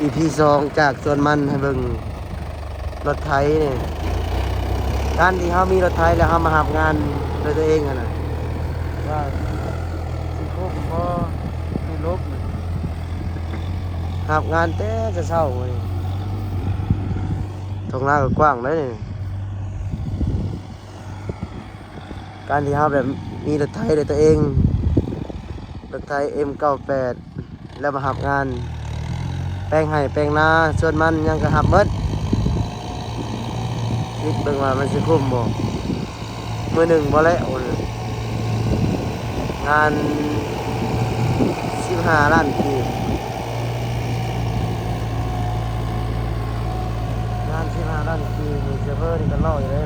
ອີພີສອງຈາກສວນມັນໃຫ້ເບິ່ງລົດໄຖນີ້. ການທີ່ເຮົາມີລົດໄຖແລ້ວເຮົາມາຮັບງານດ້ວຍຕົວເອງຫັ້ນນະ ວ່າຊິຄຸ້ມບໍ່ ຄືລົບ ຮັບງານແຕ່ເຊົ້າໆ ນີ້ ທົ່ງນາກໍກວ້າງເດ້ນີ້. ການທີ່ເຮົາແບບມີລົດໄຖດ້ວຍຕົວເອງ ລົດໄຖເອັມເກົ້າແປດ ແລ້ວມາຮັບງານແປງໄຮ່ແປງນາ ສວນມັນຫຍັງກໍຮັບໝົດ. ຄິດເບິ່ງວ່າມັນຊິຄຸ້ມບໍ່? ມື້ໜຶ່ງບໍ່ແລ້ວ ງານສິບຫ້າລ້ານກີບ ງານສິບຫ້າລ້ານກີບນີ້ ເຊື້ອເພີນີ້ກໍຫຼາຍເດ້.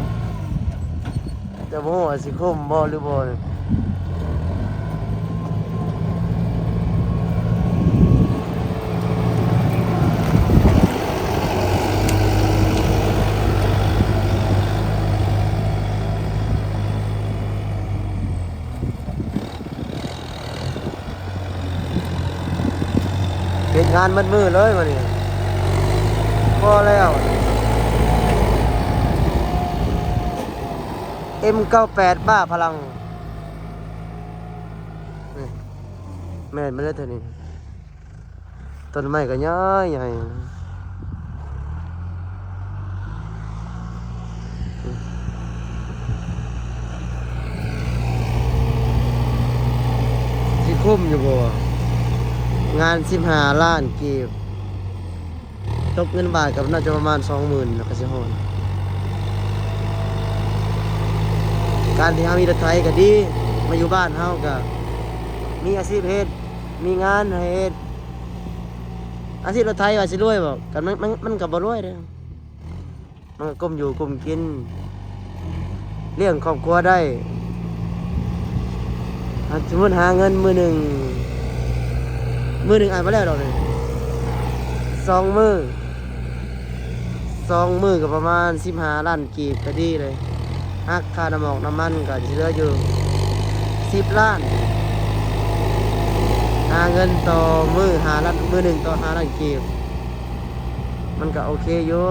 ແຕ່ບໍ່ຮູ້ວ່າຊິຄຸ້ມບໍ່ຫຼືບໍ່ນີ້. ເຮັດງານໝົດມື້ເລີຍມື້ນີ້ ພໍແລ້ວ. ເອັມເກົ້າແປດ ບ້າພະລັງ ນີ້ ແມ່ນມາເລີຍເທື່ອນີ້. ຕົ້ນໄມ້ກໍໃຫຍ່ໃຫຍ່ ຊິຄຸ້ມຢູ່ບໍ່? ງານສິບຫ້າລ້ານກີບ ຕົກເງິນບາດກໍໜ້າຈະປະມານສອງໝື່ນ ແລ້ວກໍຊິຮອດ. ການທີ່ເຮົາມີລົດໄຖກໍດີ ມາຢູ່ບ້ານເຮົາກໍມີອາຊີບເຮັດ ມີງານໃຫ້ເຮັດ. ອາຊີບລົດໄຖວ່າຊິລວຍບໍ່? ກໍມັນ ມັນ ມັນກໍບໍ່ລວຍເດ້. ມັນກໍກຸ້ມຢູ່ກຸ້ມກິນ ລ້ຽງຄອບຄົວໄດ້. ຫາ ສົມມຸດຫາເງິນມື້ໜຶ່ງ ມື້ໜຶ່ງອາດບໍ່ແລ້ວດອກນີ້ ສອງມື້ ສອງມື້ກໍປະມານສິບຫ້າລ້ານ ກີບກໍດີເລີຍ ຫັກຄ່ານ້ຳມັນ ນ້ຳມັນກໍຊິເຫຼືອຢູ່ສິບລ້ານ. ຫາເງິນຕໍ່ມື້ຫ້າລ້ານ ມື້ໜຶ່ງຕໍ່ຫ້າລ້ານກີບ ມັນກໍໂອເຄຢູ່.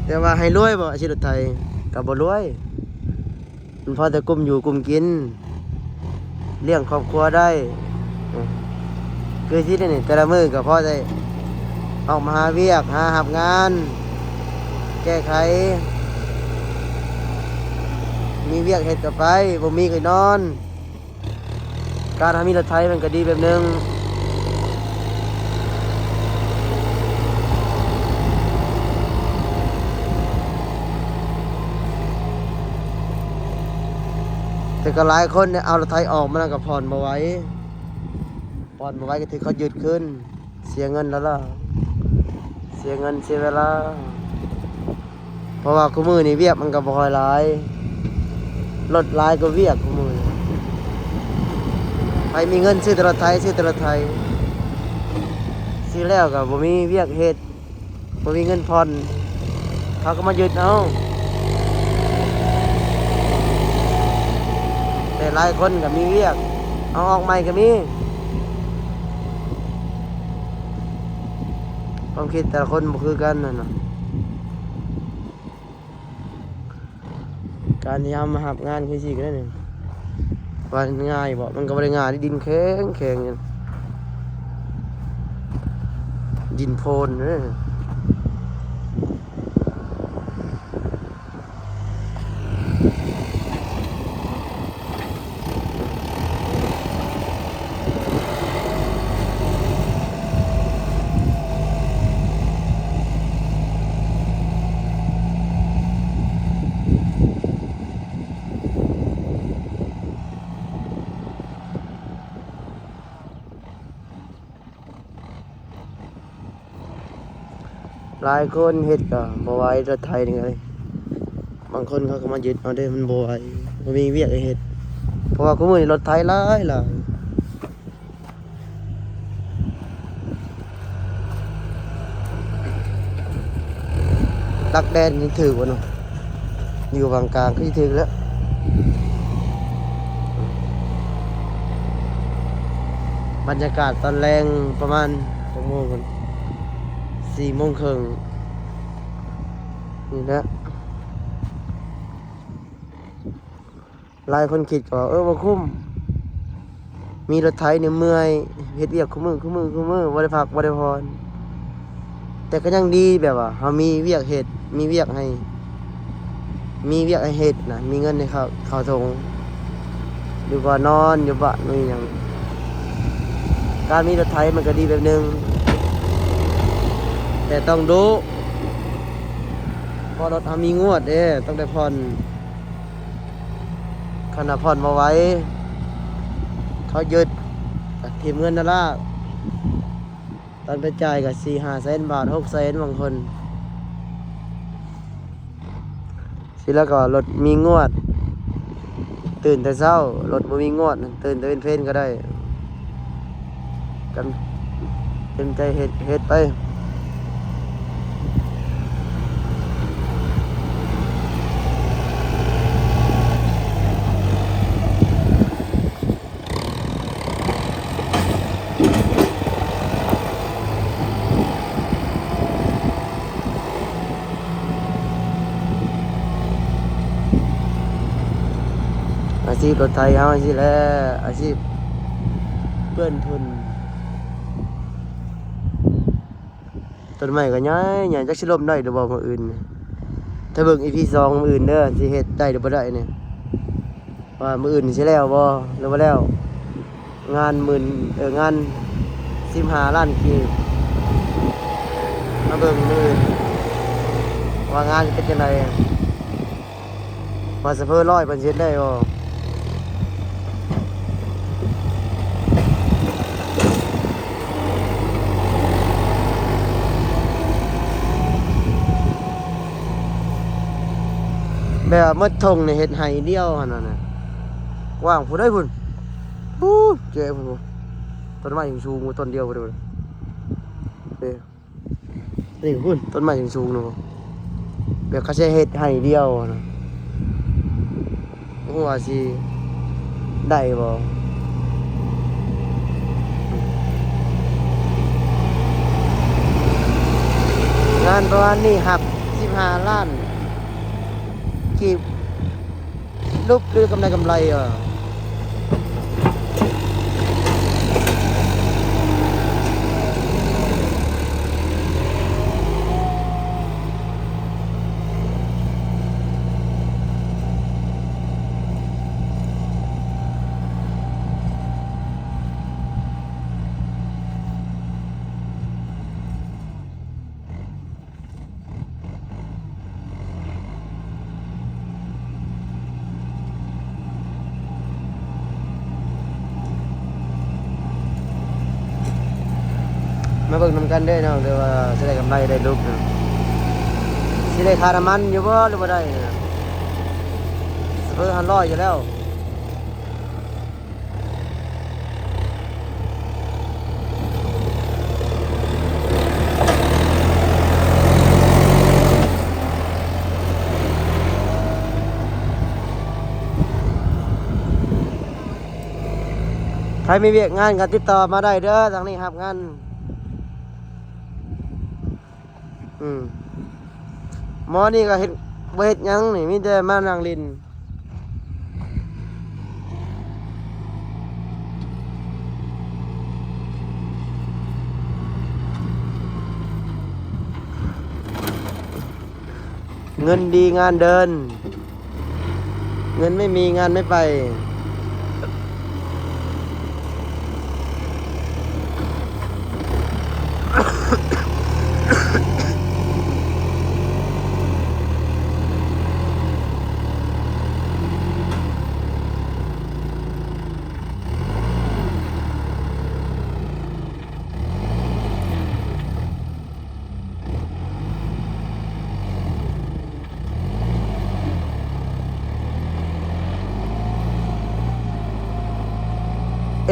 ແຕ່ວ່າໃຫ້ລວຍບໍ່ ອາຊີບລົດໄຖ? ກໍບໍ່ລວຍ. ມັນພໍແຕ່ກຸ້ມຢູ່ກຸ້ມກິນ ລ້ຽງຄອບຄົວໄດ້ ຄືຊິໄດ້ນີ້ ແຕ່ລະມື້ກໍພໍໄດ້ອອກມາຫາວຽກ ຫາຮັບງານ ແກ້ໄຂ ມີວຽກເຮັດກໍໄປ ບໍ່ມີກໍນອນ. ການເຮົາມີລົດໄຖມັນກໍດີແບບໜຶ່ງ. ແຕ່ກໍຫຼາຍຄົນເອົາລົດໄຖອອກມາແລ້ວກໍຜ່ອນບໍ່ໄຫວ ຜ່ອນບໍ່ໄຫວກໍຖືກເຂົາຍຶດຄືນ ເສຍເງິນແລ້ວລະ ເສຍເງິນເສຍເວລາ. ເພາະວ່າຄູ່ມື້ນີ້ວຽກມັນກໍບໍ່ຄ່ອຍຫຼາຍ ລົດຫຼາຍກວ່າວຽກຄູ່ມື້ນີ້. ໃຜມີເງິນຊື້ແຕ່ລົດໄຖ ຊື້ແຕ່ລົດໄຖ ຊື້ແລ້ວກໍບໍ່ມີວຽກເຮັດ ບໍ່ມີເງິນຜ່ອນ ເຂົາກໍມາຍຶດເອົາ. ແຕ່ຫຼາຍຄົນກໍມີວຽກ ເອົາອອກໃໝ່ກໍມີ. ຄວາມຄິດແຕ່ລະຄົນບໍ່ຄືກັນຫັ້ນນະ. ການທີ່ເຮົາມາຮັບງານຄືຊີ້ກໍໄດ້ນີ້ ວ່າງ່າຍບໍ່? ມັນກໍບໍ່ໄດ້ງ່າຍເດ້ ດິນແຂງໆ ດິນໂພນເດ້. ຫຼາຍຄົນເຮັດກໍບໍ່ໄຫວ ລົດໄຖນີ້ເອີຍ. ບາງຄົນເຂົາກໍມາຍຶດເອົາເດ້ ມັນບໍ່ໄຫວ ບໍ່ມີວຽກໃຫ້ເຮັດ ເພາະວ່າຄູ່ມື້ນີ້ລົດໄຖຫຼາຍໆ. ຫຼັກແດນນີ້ຖືກບໍ່ເນາະ? ຢູ່ຫວ່າງກາງຄືຖືກແລ້ວ. ບັນຍາກາດຕອນແລງປະມານຈັກໂມງພຸ້ນ ສີ່ໂມງເຄິ່ງນີ້ແຫຼະ. ຫຼາຍຄົນຄິດກໍວ່າ ເອີ ບໍ່ຄຸ້ມ ມີລົດໄຖນີ້ເມື່ອຍ ເຮັດວຽກຄູ່ມື້ ຄູ່ມື້ ຄູ່ມື້ ບໍ່ໄດ້ພັກ ບໍ່ໄດ້ຜ່ອນ. ແຕ່ກໍຍັງດີແບບວ່າເຮົາມີວຽກເຮັດ ມີວຽກໃຫ້ ມີວຽກໃຫ້ເຮັດນະ ມີເງິນໃຫ້ເຂົ້າ ເຂົ້າຖົງ ດີກວ່ານອນຢູ່ບ້ານ ມີຫຍັງ. ການມີລົດໄຖມັນກໍດີແບບໜຶ່ງ ແຕ່ຕ້ອງດຸ ເພາະລົດເຮົາມີງວດເດ້ ຕ້ອງໄດ້ຜ່ອນ. ຄັນວ່າຜ່ອນບໍ່ໄຫວ ເຂົາຍຶດ ກໍຖິ້ມເງິນນັ້ນລະ ຕອນໄປຈ່າຍກໍສີ່ຫ້າແສນບາດ ຫົກແສນບາງຄົນ. ຊິແລ້ວກໍລົດມີງວດ ຕື່ນແຕ່ເຊົ້າ ລົດບໍ່ມີງວດ ຕື່ນແຕ່ເວັນເພນກໍໄດ້. ກຳ ເຕັມໃຈເຮັດ ເຮັດໄປ. ອາຊີບລົດໄຖເຮົາຈັ່ງຊີ້ແຫຼະ ອາຊີບເປື້ອນທຶນ. ຕົ້ນໄມ້ກໍໃຫຍ່ໆ ຈັກຊິລົ້ມໄດ້ຫຼືບໍ່ມື້ອື່ນ. ຖ້າເບິ່ງອີພີສອງມື້ອື່ນເດີ ຊິເຮັດໄດ້ຫຼືບໍ່ໄດ້ນີ້ ວ່າມື້ອື່ນຊິແລ້ວບໍ່ ຫຼືບໍ່ແລ້ວ. ງານໝື່ນ ເອີ ງານສິບຫ້າລ້ານກີບ ມາເບິ່ງມື້ອື່ນວ່າງານຊິເປັນຈັ່ງໃດ ວ່າສະເພີຮ້ອຍເພິ່ນຊິເຮັດໄດ້ບໍ່. ແບບວ່າໝົດທົ່ງນີ້ເຮັດໄຮ່ດຽວຫັ້ນນະ ກວ້າງພຸ້ນເດ້ພຸ້ນ ພຸ້ນແຈພຸ້ນ ຕົ້ນໄມ້ສູງໆ ຕົ້ນດຽວພຸ້ນເດ້. ນີ້ພຸ້ນ ຕົ້ນໄມ້ສູງໆ ນະ ແບບເຂົາຊິເຮັດໄຮ່ດຽວນະ ບໍ່ຮູ້ວ່າຊິໄດ້ບໍ່. ງານປະມານນີ້ຮັບສິບຫ້າລ້ານກີບ. ຫຼຸບຫຼືກຳໄລ ກຳໄລ ເອີ. ມາເບິ່ງນຳກັນເດີເນາະ ເດີວ່າຊິໄດ້ກຳໄລໄດ້ຫຼຸບ ຊິໄດ້ຄ່ານ້ຳມັນຢູ່ບໍ່ ຫຼືບໍ່ໄດ້ ສະເພີຫ້າຮ້ອຍຢູ່ແລ້ວ. ໃຜມີວຽກງານກໍຕິດຕໍ່ມາໄດ້ເດີ ທາງນີ້ຮັບງານ. ອືມ ໝໍນີ້ກໍເຮັດ ບໍ່ເຮັດຫຍັງນີ້ ມີແຕ່ມານັ່ງຫຼິ້ນ. ເງິນດີງານເດີນ ເງິນໄມ່ມີງານໄມ່ໄປ.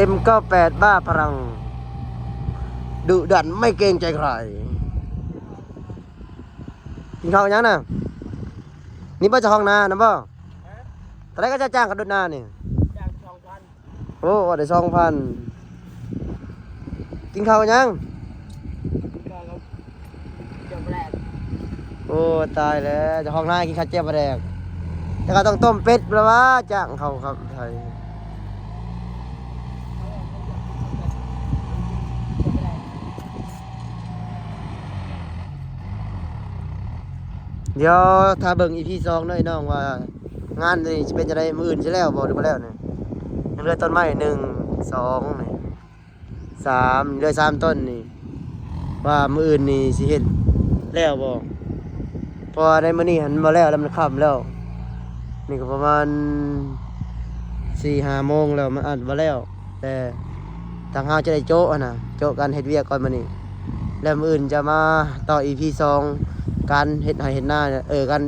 ເອັມເກົ້າແປດ ບ້າພະລັງ ດຸດັນໄມ່ເກງໃຈໃຄ. ກິນເຂົ້າຫຍັງນະ? ນີ້ບໍ່ເຈົ້າຂອງນານະບໍ່? ເທົ່າໃດກໍຈະຈ້າງກັນດຸດນານີ້? ຈ້າງສອງພັນ. ໂອ້ ວ່າໄດ້ສອງພັນ. ກິນເຂົ້າຫຍັງ? ເຈົ້າແລກ ໂອ້ ຕາຍແລ້ວ ເຈົ້າຂອງນາກິນເຂົ້າແຈ່ວປາແດກ ແຕ່ກໍຕ້ອງຕົ້ມເປັດແລ້ວວ່າ ຈ້າງເຂົາຄຳໄທ. ດຽວຖ້າເບິ່ງອີພີສອງເດີນ້ອງ ວ່າງານນີ້ຊິເປັນຈັ່ງໃດ ມື້ອື່ນຊິແລ້ວບໍ່ ຫຼືບໍ່ແລ້ວນີ້. ຍັງເຫຼືອຕົ້ນໄມ້ໜຶ່ງ ສອງນີ້ ສາມ ເຫຼືອສາມຕົ້ນນີ້ ວ່າມື້ອື່ນນີ້ຊິເຮັດແລ້ວບໍ່ ເພາະວ່າໃນມື້ນີ້ຫັ້ນບໍ່ແລ້ວ ແລ້ວມັນຄ່ຳແລ້ວ ນີ້ກໍປະມານສີ່ຫ້າໂມງແລ້ວ ມັນອາດບໍ່ແລ້ວ ແຕ່ທາງເຮົາຈະໄດ້ໂຈະຫັ້ນນະ ໂຈະການເຮັດວຽກກ່ອນມື້ນີ້ ແລ້ວມື້ອື່ນຈະມາຕໍ່ອີພີສອງ ການເຮັດໄຮ່ເຮັດນາ ເອີ ການ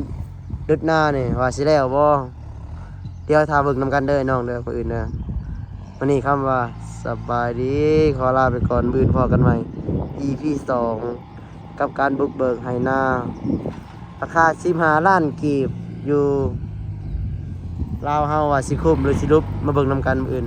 ດຸດນານີ້ວ່າຊິແລ້ວບໍ່. ດຽວຖ້າເບິ່ງນຳກັນເດີນ້ອງເດີ ມື້ອື່ນເດີ. ມື້ນີ້ຄຳວ່າສະບາຍດີ ຂໍລາໄປກ່ອນ ມື້ອື່ນພໍ້ກັນໃໝ່ ອີພີສອງ ກັບການບຸກເບີກໄຮ່ນາ ລາຄາສິບຫ້າລ້ານກີບ ຢູ່ລາວເຮົາວ່າຊິຄຸ້ມ ຫຼືຊິຫຼຸບ ມາເບິ່ງນຳກັນມື້ອື່ນ.